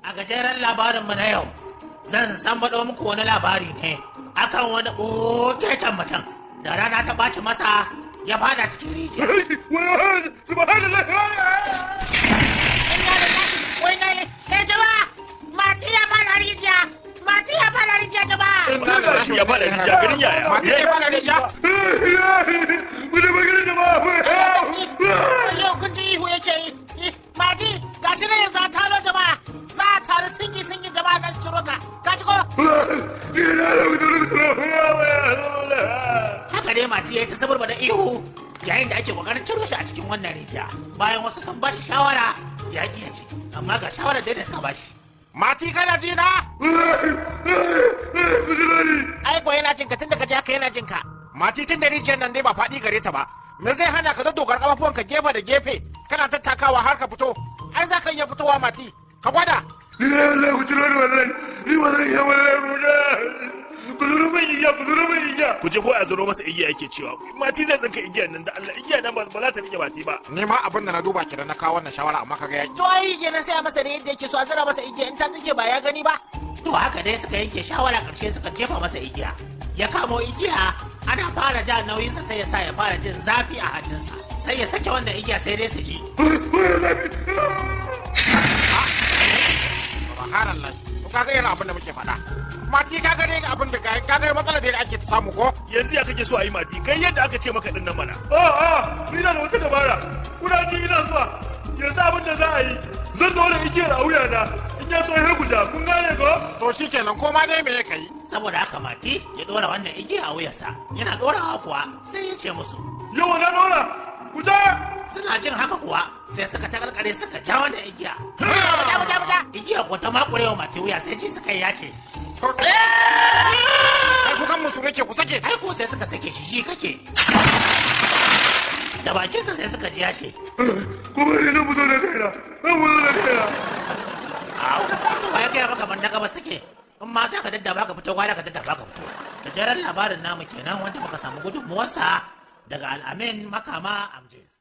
A gajeren labarinmu na yau, zan sambaɗo muku wani labari ne akan wani ɓokeken mutum da rana ta ɓaci masa ya fada cikin rijiya. Inna lillahi wa inna ilaihi. Kai jama'a, Mati ya fada rijiya. Mati ya fada rijiya, jama'a. Ya fada rijiya garin yaya. Mati ya fada rijiya. Yau kun ji ihu yake yi. Mati, gashi ne yanzu a taro jama'a. Za a taru singi singi jama'a na su ciro ka. Ka ji ko? Haka dai Mati ya yi ta saboda ihu yayin da ake kokarin ciro shi a cikin wannan rijiya. Bayan wasu sun bashi shawara ya ƙi ya ji. Amma ga shawarar da suka bashi. Mati, kana ji na? Ai ko yana jinka tun da ka ji haka yana jinka. Mati, tun da rijiyar nan dai ba faɗi gare ta ba. Me zai hana ka dogara ƙafafuwanka gefe da gefe kana tattakawa har ka fito? Ai za ka iya fitowa, Mati. Ka gwada. Ku je ko a zaro masa igiya yake cewa. Mati zai tsinka igiyar nan da Allah, igiya nan ba za ta rike Mati ba. Ni ma abin da na duba kenan na kawo wannan shawara, amma kaga yaki. To ai kenan sai a masa da yadda yake so, a zara masa igiya, in ta tsinke ba ya gani ba. To haka dai suka yanke shawara, karshe suka jefa masa igiya. Ya kamo igiya, ana fara ja nauyinsa sai ya sa ya fara jin zafi a hannunsa. Sai ya sake wannan igiya sai dai su ji. Subhanallah. To kaga irin abin da muke faɗa. Mati, kaga dai abin da kaga matsalar da ake ta samu ko? Yanzu ya kake so a yi, Mati? Kai yadda aka ce maka din nan mana. A ni na da wata dabara. Kuna ji, ina zuwa. Yanzu abin da za a yi, zan dora igiyar a wuya na. In ya so ya guja, kun gane ko? To shikenan, ko ma dai me ya kai? Saboda haka Mati ya dora wannan igiya a wuyarsa. Yana dorawa kuwa sai ya ce musu. Yawa, na dora. Ku ja. Suna jin haka kuwa sai suka takarkare suka ja wannan igiya. Ja, ja, ja. Igiya ko ta makure wa Mati wuya, sai ji suka yi yace. Kai ku kan musu nake ku sake. Ai ko sai suka sake shi, shi kake. Da bakinsa sai suka ji yace. Ku bari na fito da kaina. Na fito da kaina. Au, to ba ya gaya maka ban na gabas take. In ma za ka daddaba ka fito, gwara ka daddaba ka fito. Gajeren labarin namu kenan wanda muka samu gudunmuwarsa daga Al'amin Makama Amjis.